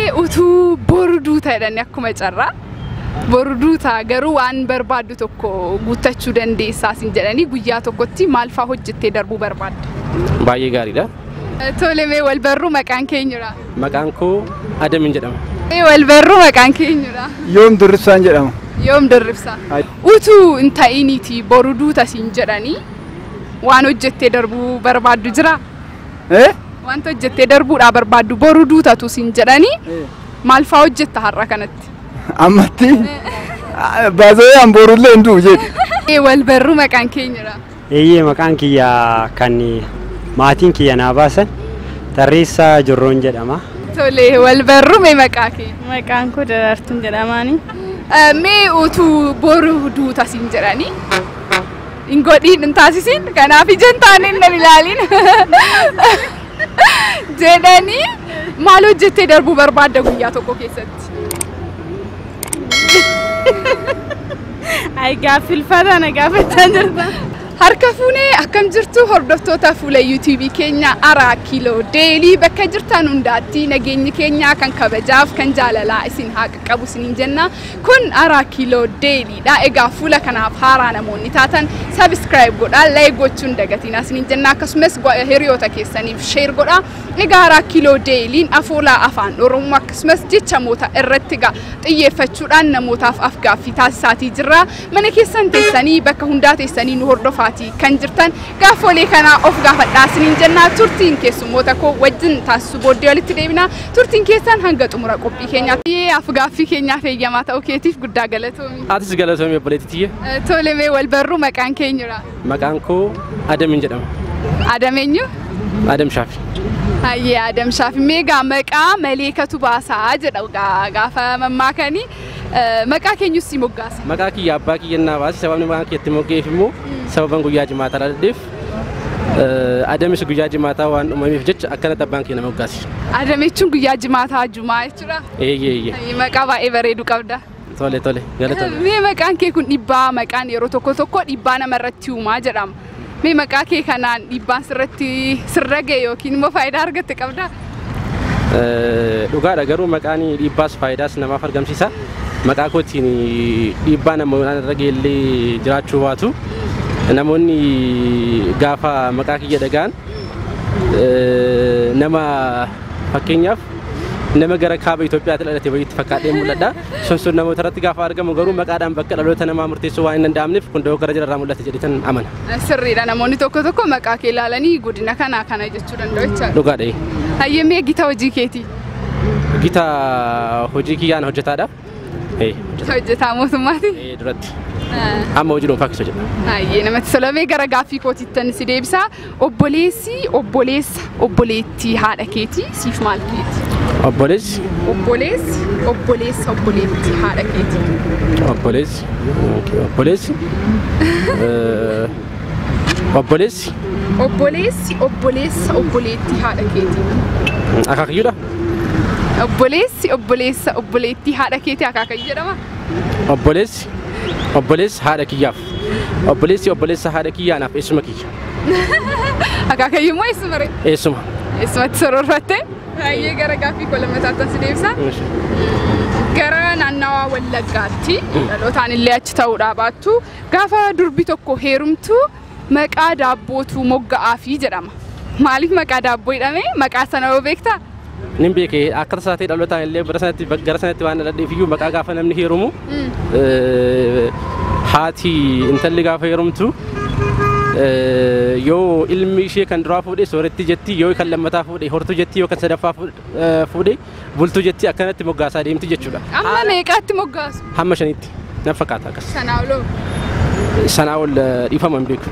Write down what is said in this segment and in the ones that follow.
Mee utuu boru duuta jedhanii akkuma carraa boru duuta garuu waan barbaaddu tokko guuttachuu dandeessaa sin jedhanii guyyaa tokkotti maal faa hojjettee darbuu barbaadda? Baay'ee gaariidha. Tole, mee wal barruu, maqaan keenyudha? Maqaan koo Adamin jedhama. Mee wal barruu, maqaan keenyudha? Yoom Dirribsaan jedhama. Yoom Dirribsaa? Utuu hin ta'iniiti boru duuta siin jedhanii waan hojjettee darbuu barbaaddu jiraa? Eh? Wanta hojjettee darbuudhaa barbaaddu boru duutatu siin jedhanii maal faa hojjetta har'a kanatti? Ammatti baasee an borullee hin du'u jedhi. Wal barruu, maqaan keenyudha? Eeyyee, maqaan kiyya kan maatiin kiyya naa baasan Tarreessaa Jorroon jedhama. Tole, wal barruu, mee maqaa kee? Maqaan koo Daraartuun jedhamaani. Mee utuu boru duuta siin jedhanii hin godhiin hin taasisiin kanaaf ija hin taane hin ilaalin jedhanii maal hojjettee darbuu barbaadda guyyaa tokko keessatti? Ay, gaaffii ulfaataa na gaafachaa jirta. Harka fuunee, akkam jirtu hordoftoota fuula yuutuubii keenya Araa Kiiloo Deelii? Bakka jirtan hundaatti nageenyi keenya kan kabajaaf kan jaalalaa isin haa qaqqabu isiniin jenna. Kun Araa Kiiloo Deeliidha. Egaa fuula kanaaf haaraa namoonni taatan subscribe godhaa, like gochuun dagatiin isiniin jenna, akkasumas hiriyoota keessaniif share godhaa. Egaa Araa Kiiloo Deeliin afoolaa afaan Oromoo akkasumas jechamoota irratti egaa xiyyeeffachuudhaan namootaaf afgaaffii taasisaatii jirra. Mana keessan teessanii bakka hundaa teessanii nu hordofaatii kan jirtan gaaffolee kanaa of gaafadhaa isiniin jennaa. Turtiin keessummoota koo wajjin taasisu booddee walitti deebina. Turtiin keessan hanga xumura qophii keenyaatti. Afgaaffii keenyaaf eeyyamaa ta'uu keetiif guddaa galatoomi. Atis galatoomi, obboleettii tiyya. Tole, mee wal barruu, maqaan keenyudha? Maqaan koo Adamin jedhama. Adam eenyu? Adam Shaafi. Hayyee, Adam Shaafi, mee gaa maqaa maleekatu baasaa jedha gaafa mammaakanii, maqaa keenyus si moggaase? Maqaa kiyya abbaa kiyya naa baase. Sababni maqaan kiyya itti moggeef immoo sababan guyyaa jimaataa dhaladheef, Adamis guyyaa jimaataa waan uumameef jecha akkanatti abbaan kiyya na moggaase. Adam jechuun guyyaa jimaataa jumaa jechuudha. Eeyyee eeyyee. Maqaa baay'ee bareedu qabda. Tole tole, galatoomi. Mee maqaan kee kun dhiibbaa, maqaan yeroo tokko tokko dhiibbaa namarratti uumaa jedhama. Mee maqaa kee kanaan dhiibbaan sirratti sirra ga'e yookiin immoo faayidaa argatte qabdaa? Dhugaadha, garuu maqaan dhiibbaas faayidaas namaaf argamsiisa. Maqaa kootiin dhiibbaa namoonni irra ga'ellee jiraachuu baatu, namoonni gaafa maqaa kiyya dhagaan nama fakkeenyaaf nama gara kaaba Itoophiyaatti dhalate wayiitti fakkaadhee mul'adha. Sun sun namoota irratti gaafa argamu garuu maqaadhaan bakka dhaloota namaa murteessuu waan hin danda'amneef kun dogoggora jirarraa mul'ata jedhetan amana. Sirriidha, namoonni tokko tokko maqaa kee ilaalanii godina kanaa kana jechuu danda'u jechaadha. Dhugaadha. Hayyee, mee gita hojii keetii? Gita hojii kiyyaan hojjetaadha. Hojjetaa mootummaati? Duratti. Amma hojii dhuunfaa keessa hojjedha. Hayyee, namatti tola. Mee gara gaaffii kootiittan si deebisa. Obboleessi obboleessa obboleettii haadha keetii siif maal keeti? Obboleessi. Obboleessi obboleessa obboleettii haadha keetii. Obboleessi. Obboleessi. Obboleessi. Obboleessi obboleessa obboleettii haadha keetii. Akaakayyuudha. Obboleessi obboleessa obboleettii haadha keetii akaakayyuu jedhama. Obboleessi obboleessa haadha kiyyaaf. Obboleessi obboleessa haadha kiyyaa naaf eessuma kiyya. Akaakayyuu immoo eessuma ree? Eessuma. Eessumatti soroorfatte? Baay'ee gara gaaffii koo lammataatti si deebisa. Gara naannawaa Wallaggaatti dhalootaan illee achi ta'uudhaa baattu gaafa durbi tokko heerumtu maqaa daabbootu mogga'aafii jedhama. Maaliif maqaa daabboo jedhame? Maqaa sana hoo beektaa? Nin beeke, akka tasaa ta'e dhalootaan illee bara sanatti gara sanatti waan dhaladheef iyyuu maqaa gaafa namni heerumu haati intalli gaafa heerumtu yoo ilmi ishee kan duraa fuudhe sooretti jetti, yoo kan lammataa fuudhe hortuu jetti, yoo kan sadaffaa fuudhe bultuu jetti, akkanatti moggaasaa deemti jechuudha. Amma meeqaatti moggaasu? Hamma shanitti nan fakkaata akkas. Sanaa oloo? Sanaa ol dhiifama, hin beeku.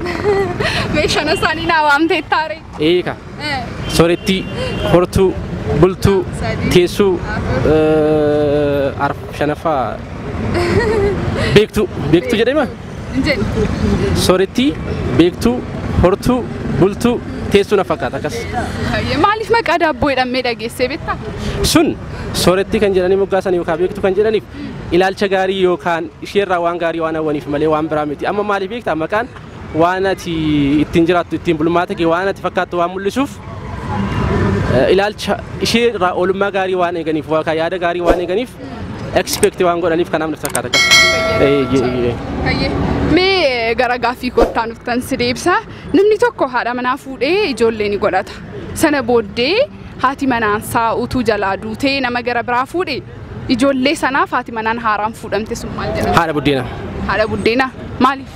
Mee shana isaanii naa waamtee taaree? Eeka. Soorettii, hortuu, bultuu, teessuu, shanaffaa beektuu, beektuu jedhama? Soorettii, beektuu, hortuu, bultuu, teessuu na fakkaata akkas. Maaliif maqaa daabboo jedhamee dhageessee beektaa? Sun soorettii kan jedhanii moggaasan yookaan beektuu kan jedhaniif ilaalcha gaarii yookaan isheerraa waan gaarii waan hawwaniif malee waan biraa miti. Amma maaliif beektaa, maqaan waan ati ittiin jiraattu, ittiin bulmaata kee, waan ati fakkaattu waan mul'isuuf. Ilaalcha ishee irraa oolmaa gaarii waan eeganiif, yaada gaarii waan eeganiif, expect waan godhaniif, kanaaf natti fakkaata akkas. Mee gara gaaffii kottaa nuftan si deebisa. Namni tokko haadha manaa fuudhee ijoollee ni godhata. Sana booddee haati manaansaa utuu jalaa duutee nama gara biraa fuudhe, ijoollee sanaaf haati manaan haaraan fuudhamte sun maal jedhama? Haadha buddeenaa. Haadha buddeenaa maaliif?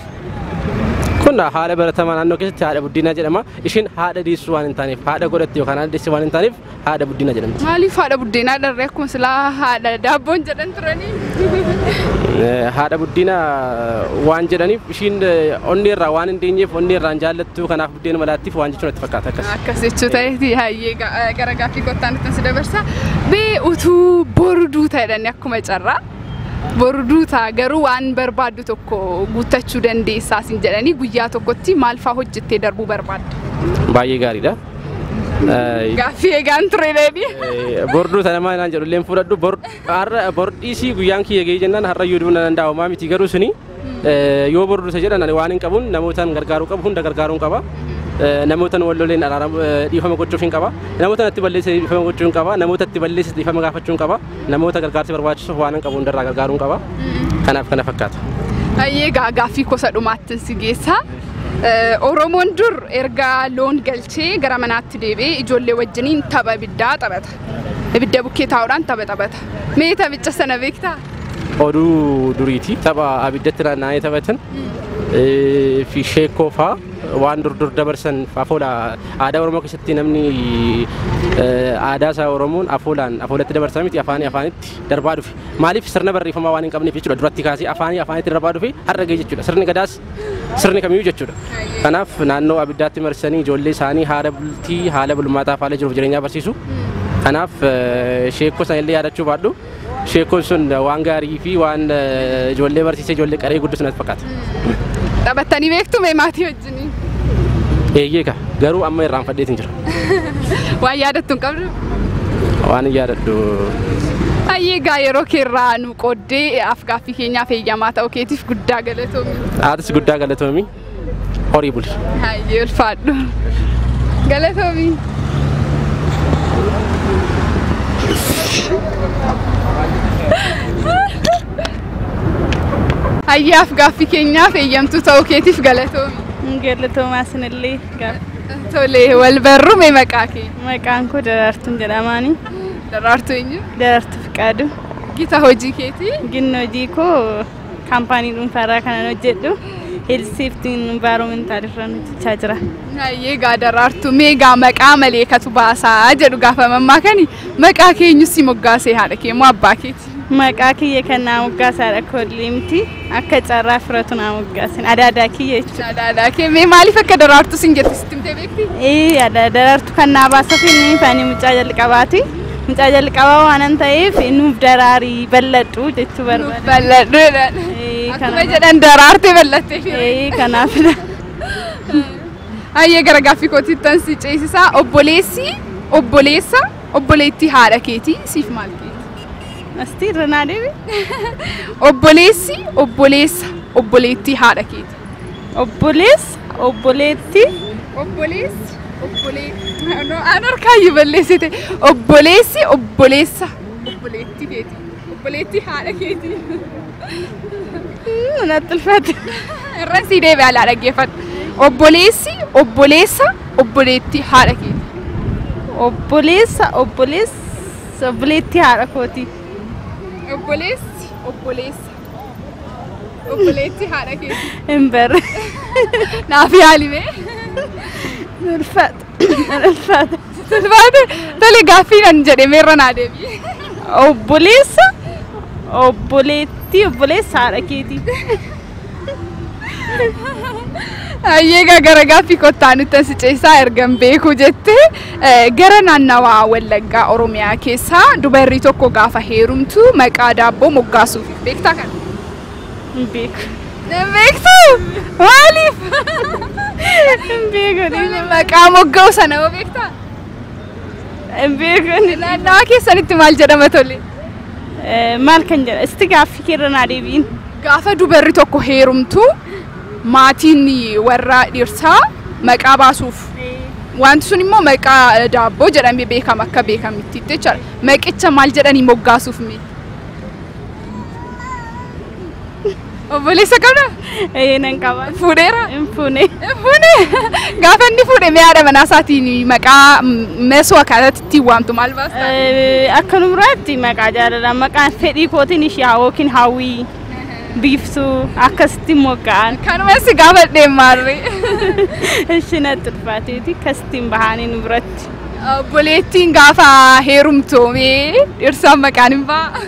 Kun haala baratamaa naannoo keessatti haadha buddeenaa jedhama. Isheen haadha deessuu waan hin taaneef, haadha godhatte yookaan haadha deesse waan hin taaneef, haadha buddeenaa jedhamti. Maaliif haadha buddeenaa dharree, akkuma silaa haadha daabboon jedhan turanii? Haadha buddeenaa waan jedhaniif, ishiin onnee irraa waan hin deenyeef, onnee irraa hin jaallattu, kanaaf buddeena malaattiif waan jechuun natti fakkaata akkas. Akkas jechuu ta'eeti. Hayyee, gara gaaffii kottaa nutti si dabarsa. Bee utuu boru duuta jedhani, akkuma carraa boru duuta garuu waan barbaaddu tokko guuttachuu dandeessaa sin jedhanii, guyyaa tokkotti maal faa hojjettee darbuu barbaadda? Baay'ee gaariidha. Gaaffii eegaan ture dheedhi. Borduu sana maal naan jedhu illee fudhadhu, har'a bordhiisii guyyaan kiyya gahee jennaan har'a iyyuu du'uu na danda'a homaa miti, garuu suni yoo borduu isa jedhan ani waan hin qabuun namootaan gargaaruu qabu hunda gargaaruu hin qaba. Namootaan wal loleen araarama dhiifama gochuuf hin qaba. Namoota natti balleesse dhiifama gochuu hin qaba. Namoota itti balleesse dhiifama gaafachuu hin qaba. Namoota gargaarsi barbaachisuuf waan hin qabu hundarraa gargaaruu hin qaba. Kanaaf kana fakkaata. Hayyee, gaaffii gosa dhumaatti si geessa. Oromoon dur erga loon galchee gara manaatti deebi'ee ijoollee wajjiniin tapha ibiddaa taphata. Ibidda bukkee taa'uudhaan tapha taphata. Mee taphicha sana beektaa? Oduu duriiti. Tapha abiddatti naanna'anii taphatan fi sheekoo fa'aa waan dur dur dabarsan afoola aadaa Oromoo keessatti namni aadaa isaa Oromoon afoolaan afoolatti dabarsaa miti, afaanii afaanitti darbaa dhufe. Maaliif? Sirna barreeffamaa waan hin qabneef jechuudha. Duratti kaasee afaanii afaanitti darbaa dhufe har'a ga'e jechuudha. Sirni gadaas sirni kamiyyuu jechuudha. Kanaaf naannoo abiddaatti marsanii ijoollee isaanii haala bultii, haala bulmaataaf, haala jiruuf jireenyaa barsiisu. Kanaaf sheekoo sana illee yaadachuu baadhu. Sheekoon sun waan gaarii fi waan ijoollee barsiisee ijoollee qaree guddisu natti fakkaata. Taphattanii beektu mee maatii wajjiniin? Eeyyee ka, garuu amma irraanfadheetiin jira. Waan yaadattu hin qabdu? Waan hin yaadadhu. Hayyee, gaa yeroo keerraa nu qooddee af-gaaffii keenyaaf eeyyamaa ta'uu keetiif guddaa galatoomi. Atis guddaa galatoomi. Horii buli. Hayyee, ulfaadhu. Galatoomi. Hayyee, af-gaaffii keenyaaf eeyyamtuu ta'uu keetiif galatoomi. Galatoomaa isinillee. Tole, wal barru, mee maqaa kee? Maqaan koo Daraartuun jedhamaani. Daraartuu eenyu? Daraartuu Fiqaadu. Gita hojii keetii? Ginni hojii koo kaampaanii dhuunfaarraa kanan hojjedhu. Health safety environmental irra hojjechaa jira. Hayyee, gaa Daraartuu, mee gaa maqaa maleekatu baasaa jedhu gaafa mammaa kani, maqaa keenyus si moggaasee haadha kee moo abbaa keeti? Maqaa kiyya kan naa moggaasaadha koollee miti, akka carraa firatu naa moggaasin, adaadaa kiyya jechuudha. Adaadaa kee mee maaliif akka Daraartuu sin jette sitti himtee beekti? Ee, Daraartuu kan naa baasaf inni ani mucaa jalqabaati. Mucaa jalqabaa waanan ta'eef nuuf daraarii, bal'adhu jechuu barbaada. Bal'adhu jedhan. Akkuma jedhan daraartee bal'attee. Ee, kanaafidha. Hayyee, gara gaaffii kootiittan si ceesisaa. Obboleessi obboleessa obboleettii haadha keetii siif maal keeti? Asti irra naa deebi. Obboleessi obboleessa obboleettii haadha keeti. Obboleessa obboleettii. Obboleessi obboleettii, no, an harkaayyuu balleessite. Obboleessi obboleessa obboleettii keeti. Obboleettii haadha keeti. Natti ulfaate. Irra sii deebi'a, alaa dhaggeeffadhu. Obboleessi obboleessa obboleettii haadha keeti. Obboleessa obboleessa obboleettii haadha kooti. Obboleessi obboleessa obboleettii haadha keeti. Hin barre. Naaf yaalime. Ulfaata. Ulfaata. Ulfaate. Tole, gaaffii nan jedhe meerra naa deebi'i. Obboleessa obboleettii obboleessa haadha keeti. Hayyee, gara gaaffii kottaa nutti as ceesaa, ergan beeku jette, gara naannawaa Wallaggaa Oromiyaa keessaa dubarri tokko gaafa heerumtu maqaa daabboo moggaasuuf, beektaa kana? Hin beeku. Hin beektu? Maaliif? Hin beeku. Maqaa mogga'u sana hoo beektaa? Hin beeku. Naannawaa keessanitti maal jedhama tole? Maal kan jedha? Isti gaaffii keerra naa deebi'in. Gaafa dubarri tokko heerumtu maatiin warra dhirsaa maqaa baasuuf. Wanti sun immoo maqaa daabboo jedhamee beekama akka beekamutti jechaadha. Maqicha maal jedhanii moggaasuuf mee? Obboleessa qabdaa? Ee, nan qaba. Fuudheera? Hin fuune. Fuune! Gaafa inni fuudhe mee haadha manaa isaatiin maqaa mesoo akkaataatti ittiin waamtu maal baasta? Akka nu biraatti maqaa jaalalaa, maqaan fedhii kootiin ishee yookiin Hawwii, Biiftuu akkasitti mogga'an. Kanuma si gaafadhee maarree. Ishee natti ulfaateeti akkasittiin bahanii nu biratti. Obboleettiin gaafa heerumtu mee dhirsaan maqaan hin ba'a?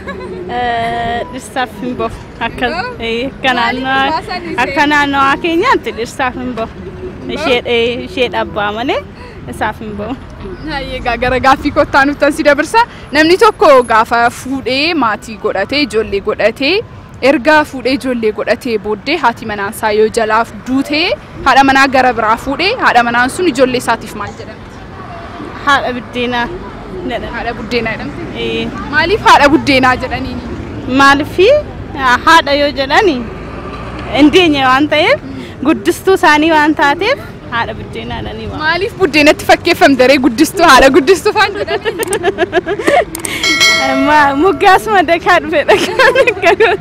Dhirsaaf hin bahu. Akka Maaliif baasan ishee? Akka naannawaa keenyaatti dhirsaaf hin bahu. Ishee dhabbaa malee isaaf hin bahu. Egaa gara gaaffii kottaa nutti si dabarsa. Namni tokko gaafa fuudhee maatii godhatee ijoollee godhatee, erga fuudhee ijoollee godhatee booddee haati manaan isaa yoo jalaaf duutee haadha manaa gara biraa fuudhee, haadha manaan sun ijoollee isaatiif maal jedhamti? Haadha buddeenaa jedhama. Haadha buddeenaa jedhamti. Ee. Maaliif haadha buddeenaa jedhaniini? Maaliifii haadha yoo jedhani hin deenye waan ta'eef, guddistuu isaanii waan taateef haadha buddeenaa jedhanii waamu. Maaliif buddeenatti fakkeeffamte ree guddistuu, haadha guddistuu faan jedhanii? Moggaasuma dakaa dhufe dhagaa.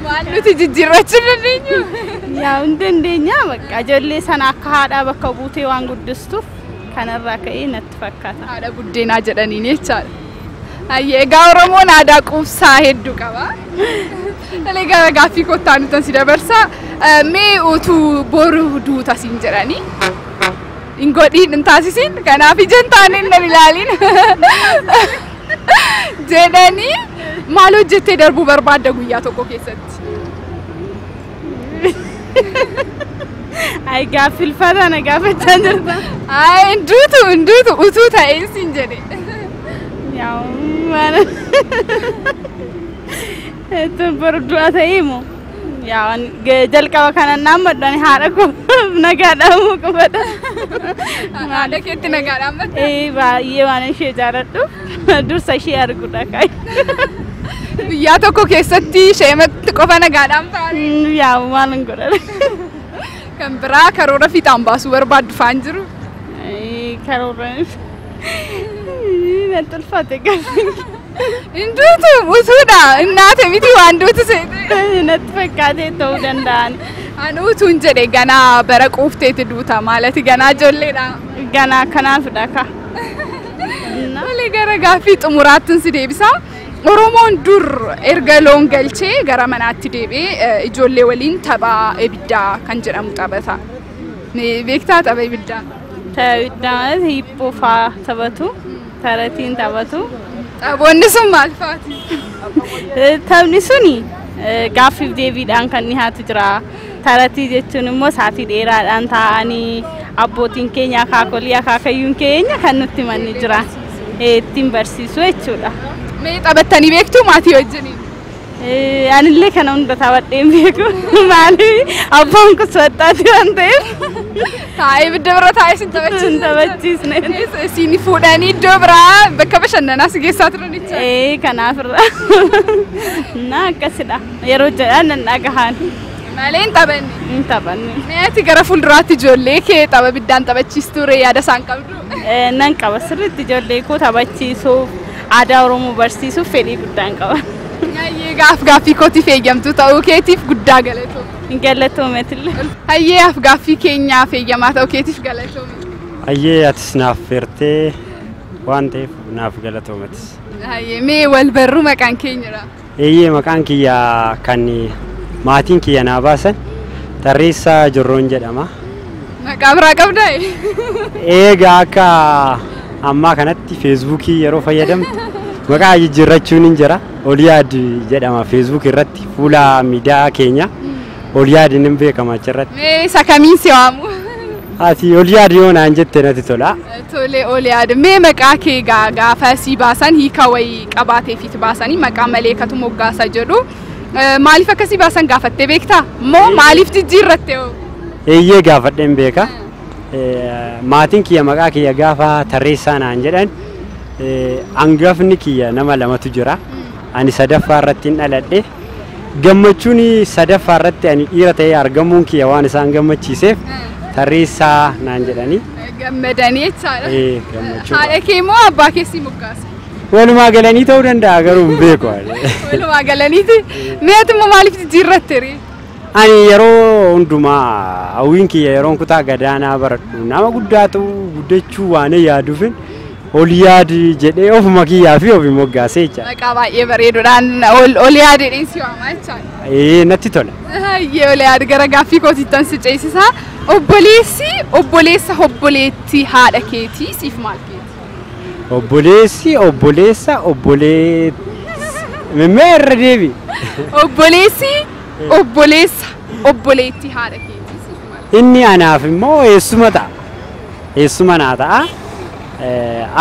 Maal nuti jijjiirrachuu dandeenyu? Yaa, hin dandeenya, bakka ijoollee sana akka haadhaa bakka buutee waan guddistuuf kanarraa ka'ee natti fakkaata. Haadha buddeenaa jedhaniin jechaadha. Hayyee, egaa Oromoon aadaa quubsaa hedduu qaba. Tolee, gara gaaffii kottaa nuti si dabarsa. Mee utuu boru duuta siin jedhanii, hin godhiin, hin taasisiin, kanaaf ija hin taane hin ilaalin jedhanii, maal hojjettee darbuu barbaadda guyyaa tokko keessatti? Ay, gaaffii ulfaataa na gaafachaa jirta. Ay, hin duutu, hin duutu, utuu ta'ee siin jedhe. Yaa, waan tun boru du'a ta'ee moo? Yaa, waan jalqaba kana naammadhu ani haadha koo nagaa dhaamuu qofadha. Haadha keetti nagaa dhaammatta? Ee, baay'ee waan ishee jaaladhu dursa ishee arguudha kaayi. Guyyaa tokko keessatti isheematti qofa nagaa dhaamtaa? Yaa, maal hin godhan. Kan biraa karoora fiixaan baasuu barbaaddu faan jiru? Karoora natti ulfaate gaaffii. Hin duutu, utuudha. Innaate miti waan duutu seete. Natti fakkaatee ta'uu danda'an. Ani utuun jedhe ganaa bara quufteeti duuta maalati, ganaa ijoolleedha. Ganaa kanaafidha ka. Malee gara gaaffii xumuraattin si deebisa. Oromoon dur erga loon galchee gara manaatti deebi'ee ijoollee waliin tapha ibiddaa kan jedhamu taphata. Beektaa tapha ibiddaa? Tapha ibiddaa ማለት hiibboo fa'aa taphatu, taratiin taphatu. Taphoonni sun maal fa'aati? Taphni suni gaaffiif deebiidhaan kan dhiyaatu jira. Taratii jechuun immoo sa'aatii dheeraadhaan taa'anii abbootiin keenya, akaakolii akaakayyuun keenya kan nutti himan jira. Ittiin barsiisu jechuudha. Mee taphattanii beektuu maatii wajjiniin? Anillee kana hunda taphadhee hin beeku. Maaliif, abbaan kun soxxaati waan ta'eef. Taa'ee ibidda bira taa'ee sin taphachiisa. Hin taphachiisne. Isin fuudhanii iddoo biraa bakka bashannanaa si geessaa turan jechuudha. Ee, kanaafirra. Na akkasidha. Yeroo jedhan nan dhagahan. Malee hin taphanne. Hin taphanne. Mee ati gara fuulduraatti ijoollee kee tapha ibiddaan taphachiistuu ree, yaada isaan qabdu? Nan qaba, sirriitti ijoollee koo taphachiisuuf, aadaa Oromoo barsiisuuf fedhii guddaan qaba. Hayyee, gaaffii kootiif eeyyamtuu ta'uu keetiif guddaa galatoomi. Galatoomeetillee. Hayyee, af gaaffii keenyaaf eeyyamaa ta'uu keetiif galatoomi. Hayyee, atis naaf feertee waan ta'eef naaf galatoomatis. Hayyee, mee wal barruu, maqaan keenyadha. Eeyyee, maqaan kiyya kan maatiin kiyya naa baasan Tarreessaa Jorroon jedhama. Maqaa biraa qabdaa? Eegaa, akka ammaa kanatti Feesbuukii yeroo fayyadamtu maqaa jijjiirrachuun hin jira. Oliyaad jedhama Feesbuuk irratti, fuula miidiyaa keenya Oliyaad hin beekama achirratti. Mee isa kamiin si waamu? Ati Oliyaad yoo naan jette natti tola. Tole, Oliyaad, mee maqaa kee gaafa si baasan hiika wayii qabaateefiti baasanii, maqaa maleekatu moggaasa jedhu. Maaliif akkasii baasan gaafattee beektaa? Moo maaliif jijjiirratte hoo? Eeyyee, gaafadheen beeka. Maatiin kiyya maqaa kiyya gaafa Tarreessaa naan jedhan, hangafni kiyya nama lamatu jira. Ani sadaffaa irratti hin dhaladhe. Gammachuun sadaffaa irratti ani dhiira ta'ee argamuun kiyya waan isaan gammachiiseef Tarreessaa naan jedhanii. Gammadanii jechaadha. Gammachuu. Haadha kee moo abbaa kee si moggaase? Walumaa galanii ta'uu danda'a garuu hin beeku. Walumaa galaniiti. Mee ati immoo maaliif jijjiirratte ree? Ani yeroo hundumaa hawwiin kiyya yeroon kutaa gadaanaa baradhu nama guddaa ta'uu guddachuu waan yaaduufin ol yaadi jedhee ofuma kiyyaa fi ofi moggaasee jechaadha. Maqaa baay'ee bareeduudhaan ol yaadedheen si waamaa jechaadha. Natti tola. Hayyee ol yaadi gara gaaffii kootiittan si ceesisa. Obboleessi obboleessa obboleettii haadha keetii siif maal keeti? Obboleessi obboleessa obboleettii. Mee irra deebi. Obboleessi obboleessa obboleettii haadha keetii siif maal? Inni anaaf immoo eessuma ta'a. Eessuma naa ta'a.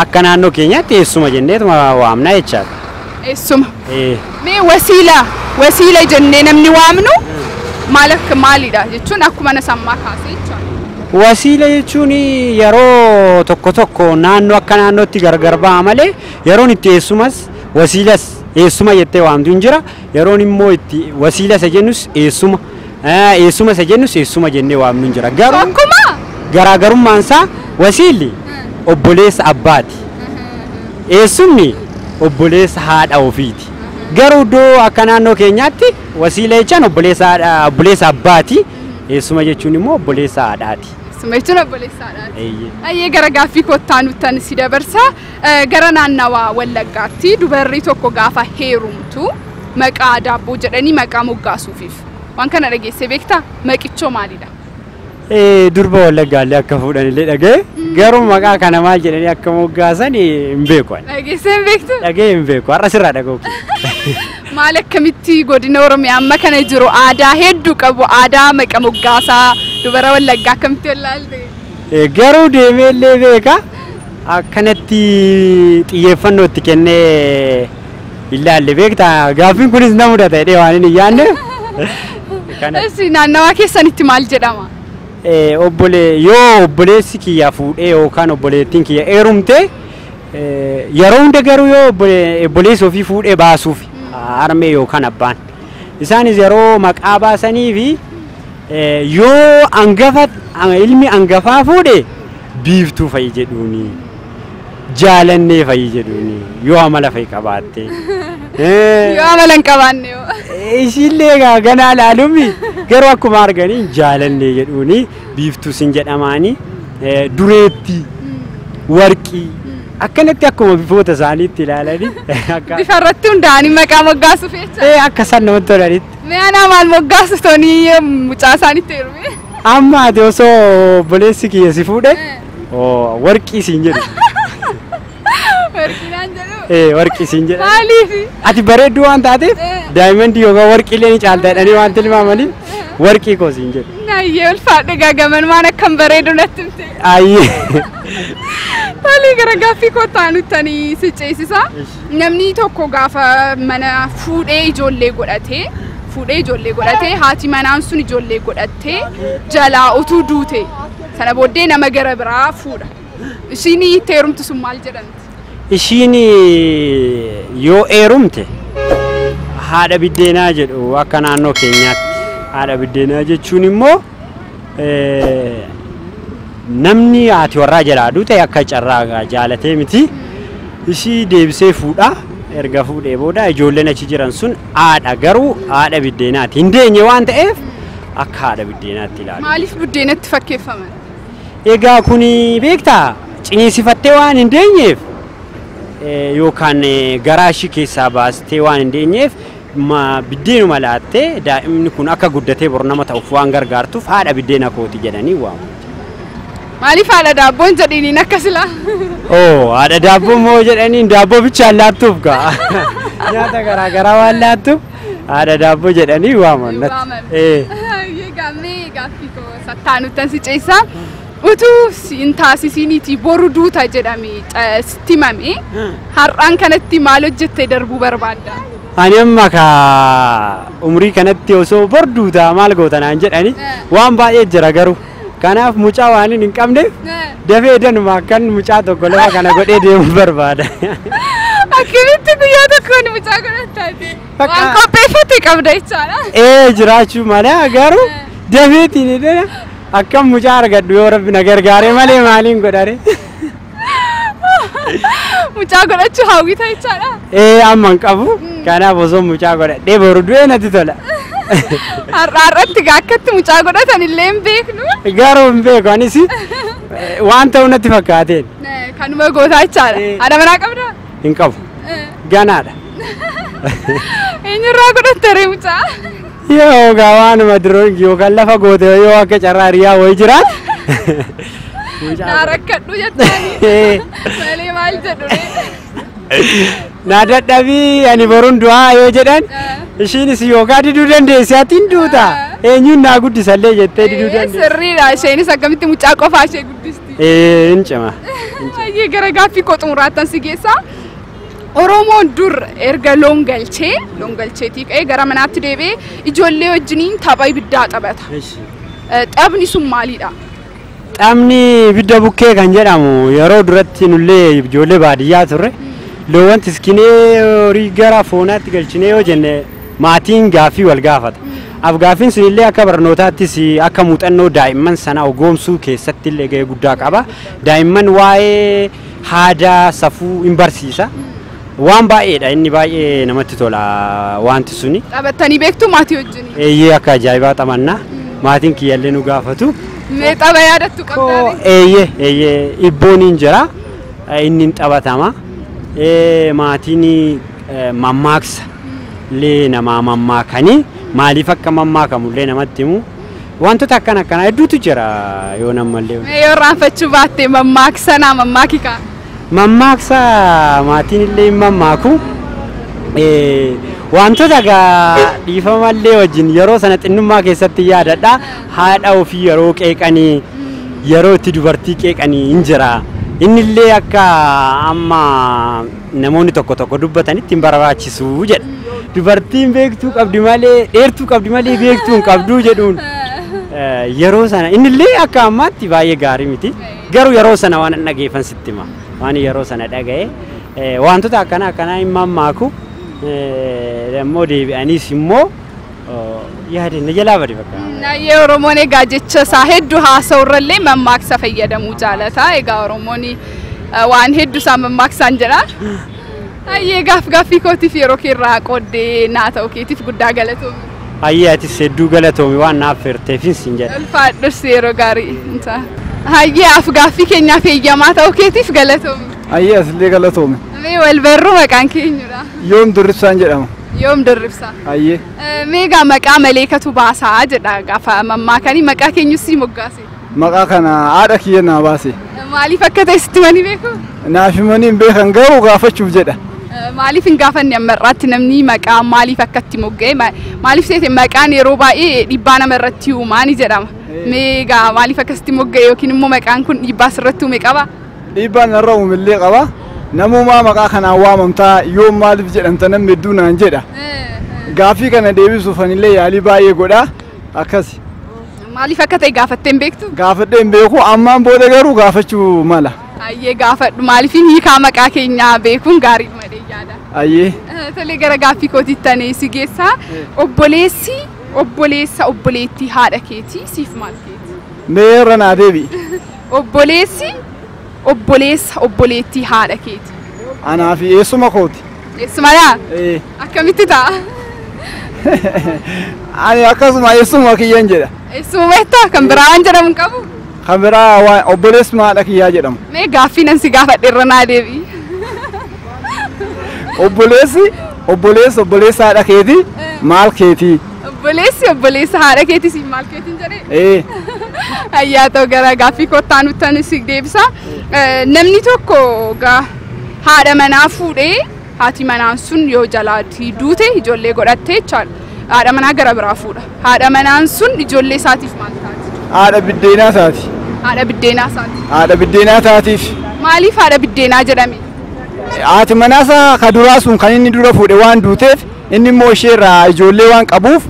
Akka naannoo keenyaatti eessuma jenneetuma waamna jechaadha. Eessuma. Mee wasiila jennee namni waamnu maal akka maalidha jechuun akkuma na sammaa kaasee jechaadha. Wasiila jechuun yeroo tokko tokko naannoo akka naannootti gargar ba'a malee yeroon itti eessumas wasiilas eessuma jettee waamtu hin jira. Yeroon immoo itti wasiila isa jennus eessuma eessuma isa jennus eessuma jennee waamnu hin jira. Garuu Akkuma garaagarummaan isaa wasiilli obboleessa abbaati. Eessumni obboleessa haadha ofiiti. Garuu iddoo akka naannoo keenyaatti wasiila jechaan obboleessa abbaati. Eessuma jechuun immoo obboleessa haadhaati. Eessuma jechuun obboleessa haadhaati. Ayyee gara gaaffii kottaa nuttan si dabarsa. Gara naannawaa Wallaggaatti dubarri tokko gaafa heerumtu maqaa daabboo jedhanii maqaa moggaasuufiif. Waan kana dhageessee beektaa? Maqichoo maalidha? Durba Wallaggaallee akka fuudhanillee dhaga'e garuu maqaa kana maal jedhanii akka moggaasan hin beeku. Dhageessee hin beektu? Dhaga'ee hin beeku. Har'a sirraa dhaga'u. Maal akkamitti godina Oromiyaa amma kana jiru aadaa hedduu qabu aadaa maqa moggaasaa dubara Wallaggaa akkamitti wallaalte? Garuu deemee illee beeka akkanatti xiyyeeffannoo itti kennee ilaalle beektaa gaaffiin kunis na mudata jedhee waan hin yaadne. Naannawaa keessanitti maal jedhama? Yoo obboleessi kiyya fuudhee yookaan obboleettiin kiyya heerumte yeroo hunda garuu yoo obboleessi ofii fuudhee baasuuf harmee yookaan abbaan isaanis yeroo maqaa baasanii fi yoo hangafa ilmi hangafaa fuudhe biiftuu fa'i jedhuuni jaalannee fa'i jedhuuni yoo amala fa'i qabaatte. Yoo amala hin qabaanne yoo. Ishiillee ganaa laalumi garuu akkuma arganii jaalannee jedhuuni biiftuu sin jedhamaanii dureetti warqii akkanatti akkuma bifoota isaaniitti ilaalanii Bifa irratti hundaa'anii maqaa moggaasuuf jecha. Akka isaan namatti tolanitti. Mee anaa maal moggaasu toonii mucaa isaaniitti heerume? Amma ati osoo obboleessi kiyya si fuudhe warqii siin jedhu. Warqii naan jedhu? Warqii siin jedha. Maaliif? Ati bareedduu waan taateef daayimandii yookaan warqiilee ni caalta jedhanii waan tilmaamaniif warqii koo siin jedhu. Ayyee ulfaadhe gaagaman waan akkam bareedu natti himte. Ayyee. Tole gara gaaffii kottaa nuttanii si ceesisa. Namni tokko gaafa mana fuudhee ijoollee godhatee haati manaan sun ijoollee godhattee jalaa utuu duute sana booddee nama gara biraa fuudha. Ishiin itti heerumtu sun maal jedhamti? Ishiin yoo heerumte haadha biddeenaa jedhu akka naannoo keenyaatti. Haadha biddeenaa jechuun immoo namni haati warraa jalaa duute akka carraa jaalatee miti. Ishii deebisee fuudha. Erga fuudhee booda ijoolleen achi jiran sun haadha garuu haadha biddeenaati. Hin deenye waan ta'eef akka haadha biddeenaatti ilaalu. Maaliif buddeenatti fakkeeffaman? Egaa kuni beektaa ciniinsifattee waan hin deenyeef yookaan garaa ishii keessaa baastee waan hin deenyeef biddeenuma laattee daa'imni kun akka guddatee bor nama ta'uuf waan gargaartuuf haadha biddeena kooti jedhanii waamu. Maaliif haadha daabboon jedhaniin akka silaa? Haadha daabboo moo jedhaniin daabboo bichaan laattuuf gaa. Nyaata garaa garaa waan laattuuf haadha daabboo jedhanii waaman. Gaammee gaaffii koo sattaanuttan si ceesisa. Utuu hin taasisiniiti boru duuta jedhame sitti himame har'aan kanatti maal hojjettee darbuu barbaadda? Ani amma ka umrii kanatti osoo bor duuta maal goota naan jedhani waan baay'ee jira garuu. Kanaaf mucaa waan hin qabneef dafee danuma akkan mucaa tokko lafa kana godhee deemuu barbaada. Akkamitti guyyaa tokkoon mucaa godhattaati? Waan qopheeffate qabda jechaadha. Jiraachuu malee garuu dafeetiin Akkam mucaa argadhu yoo rabbi na gargaare malee maaliin godhare? Mucaa godhachuu hawwita jechaadha. Ee amma hin qabu. Kanaaf osoo mucaa godhadhee boru du'ee natti tola. Har'aatti gaa akkatti mucaa godhatan illee hin beeknu. Garuu hin beeku anis waan ta'u natti fakkaateen. Kanuma gootaa jechaadha. Haadha manaa qabdaa? Hin qabu. Ganaadha. Eenyurraa godhatte ree mucaa? Yoo gaa waanuma diroongi yookaan lafa goote yoo akka carraa hiriyaa wayii jiraat. Naa rakkadhu jettanii. Malee maal jedhu ree? Na dadhabii ani boruun du'aa yoo jedhan ishiinis yookaan diduu dandeessi ati hin duuta. Eenyuun naa guddisallee jettee diduu dandeessi. Sirriidha isheenis akkamitti mucaa qofaa ishee guddisti. Ee hin cima. Baay'ee gara gaaffii koo xumuraattan si geessaa. Oromoon dur erga loon galcheetii ka'ee gara manaatti deebi'ee ijoollee wajjiniin tapha ibiddaa taphata. Taphni sun maalidha? Taphni ibidda bukkee kan jedhamu yeroo duratti nullee ijoollee baadiyyaa turre loowwan tiskinee horii gara foonaatti galchinee yoo jenne maatiin gaaffii wal gaafata. Afgaaffiin sunillee akka barnootaattis akka muuxannoo daa'imman sana ogoomsuu keessatti illee gahee guddaa qaba. Daa'imman waa'ee aadaa safuu hin barsiisa. Waan baay'eedha inni baay'ee namatti tola wanti suni. Taphattanii beektu maatii wajjin? Eeyyee akka ajaa'ibaa taphanna. Maatiin kiyyallee nu gaafatu. Mee tapha yaadattu qabdaa? Eeyyee eeyyee ibboon hin jira. Inni hin taphatama. Maatiin mammaaksa illee namaa mammaakanii maaliif akka mammaakamu illee namatti himu. Wantoota akkana akkanaa hedduutu jira yoo namallee. Mee yoo irraanfachuu baatte mammaaksa naa mammaaki kaa? Mammaaksa maatiin illee hin mammaaku. Wantoota egaa dhiifamallee wajjin yeroo sana xinnummaa keessatti yaadadha. Haadha ofii yeroo qeeqanii yeroo itti dubartii qeeqanii hin jira. Inni illee akka amma namoonni tokko tokko dubbatanitti hin barbaachisu jedha. Dubartiin beektuu qabdi malee dheertuu qabdi malee beektuu hin qabduu jedhuun yeroo sana inni illee akka ammaatti baay'ee gaarii miti. Garuu yeroo sana waan dhageeffan sitti hima. Waan yeroo sana dhaga'e wantoota akkana akkanaa hin mammaaku. Immoo deebi'aniis immoo yaadinna jalaa bade bakka. Nayyee Oromoon egaa jecha isaa hedduu haasa'urrallee mammaaksa fayyadamuu jaalata. Egaa Oromoon waan hedduu isaa mammaaksaan jedha. Ayyee gaaffii kootiif yeroo keerraa qooddee naa ta'u keetiif guddaa galatoomi. Ayyee atis hedduu galatoomi waan naaf feerteefis hin jedha. Ulfaadhus yeroo gaarii. Ayyee gaaffii keenyaaf eeyyamaa ta'u keetiif galatoomi. Ayyee asillee galatoomi. Mee wal barruu maqaan keenyudha? Yoom Dirribsaan jedhama. Yoom Dirribsaa? Ayyee. Mee egaa maqaa maleekatu baasaa jedha gaafa mammaakanii maqaa keenyus si moggaase. Maqaa kana haadha kiyya naa baase. Maaliif akka ta'e sitti himanii beeku? Naaf himanii hin beekan garuu gaafachuuf jedha. Maaliif hin gaafanne amma irraatti namni maqaa maaliif akka itti mogga'e maaliif seete maqaan yeroo baay'ee dhiibbaa nama irratti uumaa ni jedhama. Mee egaa maaliif akkasitti mogga'e yookiin immoo maqaan kun dhiibbaa sirratti uume qaba? Dhiibbaan narra uumillee qaba. Namummaa maqaa kanaan waamamtaa yoo maaliif jedhamta namni hedduu naan jedha. Gaaffii kana deebisuuf anillee yaalii baay'ee godha. Akkasi. Maaliif akka ta'e gaafattee hin beektu? Gaafadhee hin beeku ammaan booda garuu gaafachuu mala. Ayyee gaafadhu maaliif hiikaa maqaa keenyaa beekuun gaariidha malee yaada. Ayyee. Tolee gara gaaffii kootiitti ani si geessaa. Obboleessi obboleessa obboleettii haadha keetii siif maal keeti? Mee irra naa deebi'i. Obboleessi obboleessa obboleettii haadha keeti. Anaa fi eessuma kooti. Eessumadhaa? Akkamitti ta'a? Ani akkasuma eessuma kiyyan jedha. Eessuma beektaa kan biraa waan jedhamu hin qabu? Kan biraa waan obboleessuma haadha kiyyaa jedhamu. Mee gaaffii nan si gaafadhe irra naa deebi'i. Obboleessi obboleessa obboleessa haadha keetii maal keetii? Obboleessi obboleessa haadha keetii siif maal keetiin jedhee? Ee. Ayyaa ta'u gara gaaffii kottaa nutti si deebisa. Namni tokko haadha manaa fuudhee haati manaan sun yoo jalaatii duute ijoollee godhattee jechaadha. Haadha manaa gara biraa fuudha. Haadha manaan sun ijoollee isaatiif maal taati? Haadha biddeenaa taati. Haadha biddeenaa isaati. Haadha biddeenaa taatiif. Maaliif haadha biddeenaa jedhame? Haati manaasaa ka duraa sun kan inni dura fuudhe waan duuteef inni immoo isheerraa ijoollee waan qabuuf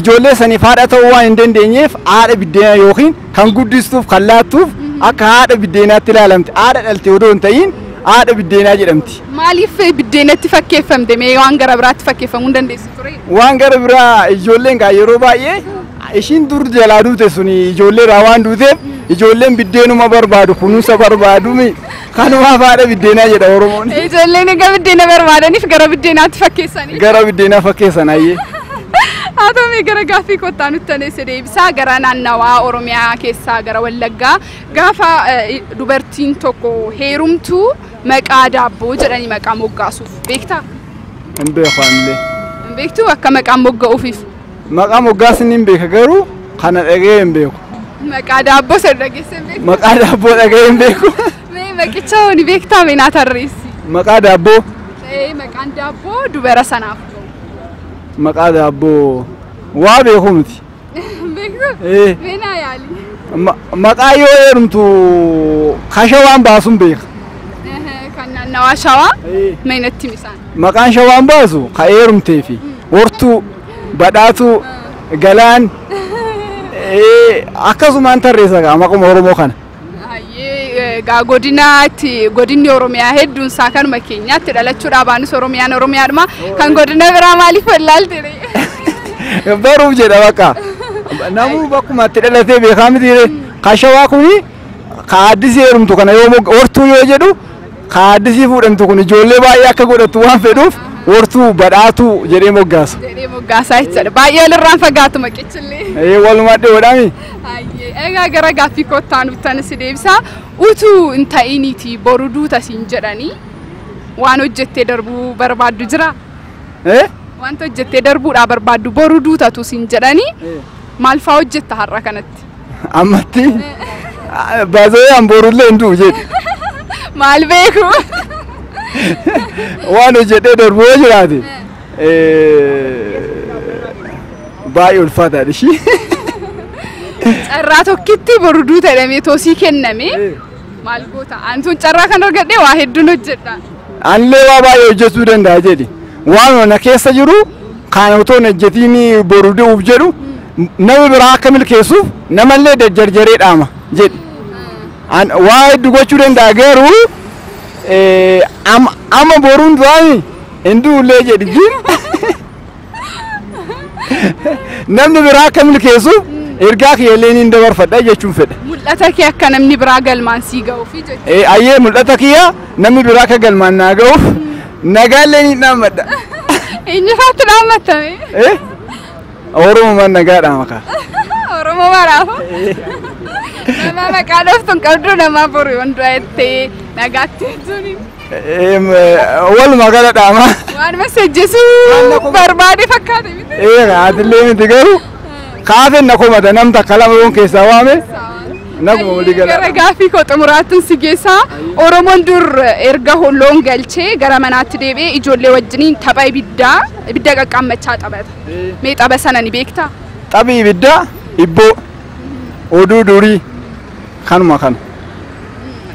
ijoollee saniif haadha ta'uu waan hin dandeenyeef haadha biddeenaa yookiin kan guddistuuf kan laattuuf akka haadha biddeenaatti ilaalamti. Haadha dhalte odoo hin ta'in haadha biddeenaa jedhamti. Maaliif biddeenatti fakkeeffamte? Mee waan gara biraatti fakkeeffamuu hin dandeessu ture? Waan gara biraa ijoolleen gaa yeroo baay'ee Ishiin dur jalaa duute suni ijoollee irraa waan duuteef ijoolleen biddeenuma barbaadu, kunuunsa barbaadu, kanumaaf haadha biddeenaa jedha Oromoon. Ijoolleen egaa biddeena barbaadaniif gara biddeenaatti fakkeessanii. Gara biddeenaa fakkeessan ayyee. Haa ta'u mee gara gaaffii kottaa nutti aneesse deebisaa gara naannawaa Oromiyaa keessaa gara Wallaggaa gaafa dubartiin tokko heerumtu maqaa daabboo jedhanii maqaa moggaasuuf beektaa? Hin beeku anillee. Hin beektuu akka maqaan mogga'uufiif? Maqaa moggaasni hin beeka garuu kana dhaga'ee hin beeku. Maqaa daabboo sana dhageessee hin beektu? Maqaa daabboo dhaga'ee hin beeku. Mee maqicha hoo ni beektaa mee naa tarreessi? Maqaa daabboo? Maqaan daabboo dubara sanaaf ga'u. Maqaa daabboo waa beeku miti. Beektu? Mee naa yaali. Maqaa yoo heerumtu kasha waan baasuun beeka. Kan naannawaa Shawaa mee natti himi isaan. Maqaan shawaan baasu ka heerumtee fi hortuu, badhaatuu, galaan akkasumaan tarreessa gaa maquma Oromoo kana. Egaa godinaatti godinni Oromiyaa hedduun isaa kanuma keenyaatti dhalachuudhaa baanus Oromiyaan Oromiyaadhuma kan godina biraa maaliif wallaalte ree? Baruuf jedha bakka. Namuu bakkuma itti dhalatee beekaa miti ree. Ka shawaa kuni ka addisii heerumtu kana yoo hortuu yoo jedhu ka addisii fuudhamtu kun ijoollee baay'ee akka godhattu waan fedhuuf hortuu badhaatuu jedhee moggaasa. Jedhee moggaasaa jechaadha. Baay'ee walirraan fagaatu maqichillee. Walumaa dhiyoodhaami. Egaa gara gaaffii kottaa nutti si deebisaa. Utuu hin ta'iniiti boru duuta siin jedhanii waan hojjettee darbuu barbaaddu jira? Wanta hojjettee darbuudhaa barbaaddu boru duutatu siin jedhanii maal fa'aa hojjetta har'a kanatti? Ammatti baasee an borullee hin du'u jedhi. Maal beeku? Waan hojjedhee darbu yoo jiraate baay'ee ulfaataadha ishii. Carraa tokkitti boru duuta jedhamee toosii kenname maal goota? Ani tun carraa kan argadhee waa hedduun hojjedha. Anillee waa baay'ee hojjechuu danda'a jedhi. Waan na keessa jiru kan otoo hin hojjetiin boru du'uuf jedhu nama biraa akka milkeessuuf namallee jarjaree dhaama jedhi. Waa hedduu gochuu danda'a garuu amma boruun du'aami hin du'ullee jedhi. Namni biraa akka milkeessuuf ergaa kiyyallee ni dabarfadha jechuun fedha. Mul'ata kee akka namni biraa galmaan sii ga'uufi jechuudha. Ayyee mul'ata kiyya namni biraa akka galmaan naa ga'uuf nagaallee ni dhaammadha. Eenyufaatti dhaammatame? Oromoon nagaa dhaama kaa. Oromoo maraafu. Nama maqaa dhooftu hin qabdu nama boru yoon du'a jettee nagaatti jechuun. Walumaa gala dhaama. Waan masajjisuu barbaade fakkaate miti. Atillee miti garuu kaafeen na komata nam takka lama yoon keessaa waame naguma walii gala. Gara gaaffii koo xumuraattiin si geessaa. Oromoon dur erga loon galchee gara manaatti deebi'ee ijoollee wajjiniin tapha ibiddaa ibidda qaqqaammachaa taphata. Mee tapha sana ni beektaa? Taphi ibiddaa ibboo oduu durii kanuma kana.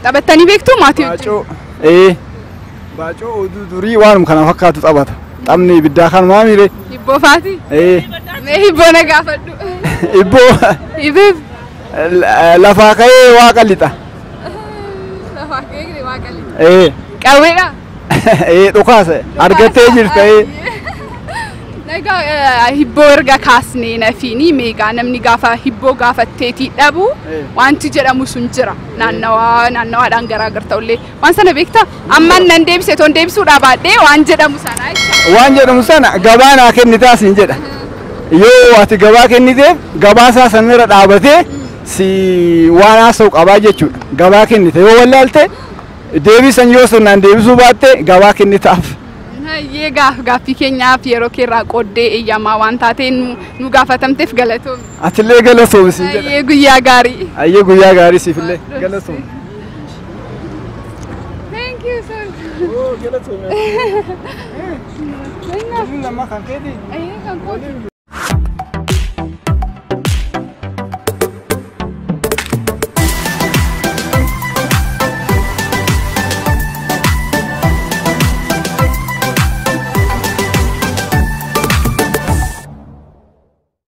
Taphattanii beektuu maatii wajjin? Baacoo baacoo oduu durii waanuma kana fakkaatu taphata. Taphni ibiddaa kanumaa miire. Hibboo faati? Mee hibboo na gaafadhu. Ibboo Ibiif. Lafaa ka'ee waaqa lixa. Lafaa ka'ee waaqa lixa. Qawweedha? Dhukaasa argattee jirta. Egaa hibboo erga kaasnee nafiini meegaa namni gaafa hibboo gaafatteetii dhabu wanti jedhamu sun jira naannawaa naannawaadhaan garaagar ta'ullee waan sana beektaa amman nan deebise toon deebisuudhaa baadhee waan jedhamu sana jecha. Waan jedhamu sana gabaa naa kennitaa siin jedha. Yoo ati gabaa kenniteef gabaa isaa sanarra dhaabatee si waan haasa'u qabaa jechuudha. Gabaa kennite yoo wallaalte deebisan yoo sirnaan deebisuu baatte gabaa kennitaaf. Hayyee gaaffii keenyaaf yeroo keerraa qooddee eeyyamaa waan taatee nu gaafatamteef galatoomi. Atillee galatoomi siin jedha. Hayyee guyyaa gaarii. Hayyee guyyaa gaarii siifillee galatoomi. Thank you sir. Galatoomi. Lama kan keeti. Ayyee kan kooti.